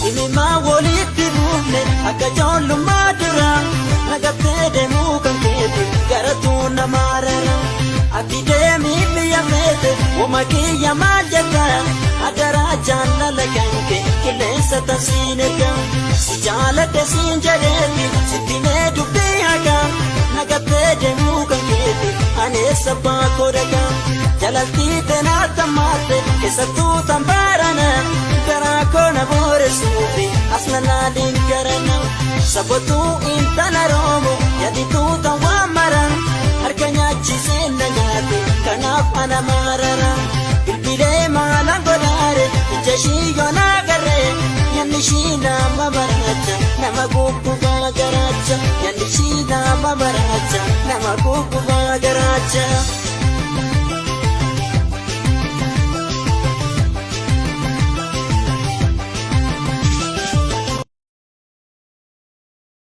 Himimaa walitti buufne akka ijoollummaa dura nagattee deemuu kan keeti garatuu nama rara. Ati deemii biyya feete wama kiyya maal jetta adaraa jaalala kan kee qilleensa tasiin erga. Si jaaladhe siin jedheeti sitti mee dubbii haqa nagattee deemuu kan keeti aneessa baakoo dhaqa. Jalaltii tenaa tammaatte keessattuu tambaarana garaa koo na booressuufi as lalaaliin garana. Sabotuu intala roomo yadituu tan waan maran harka nyaachisee na nyaate kanaaf ana maarara. Bilbilee maalaan godhaare ija ishii yoonaa garree yanni ishii nama maraacha nama guggubaa garaacha yanni ishii nama maraacha nama guggubaa garaacha.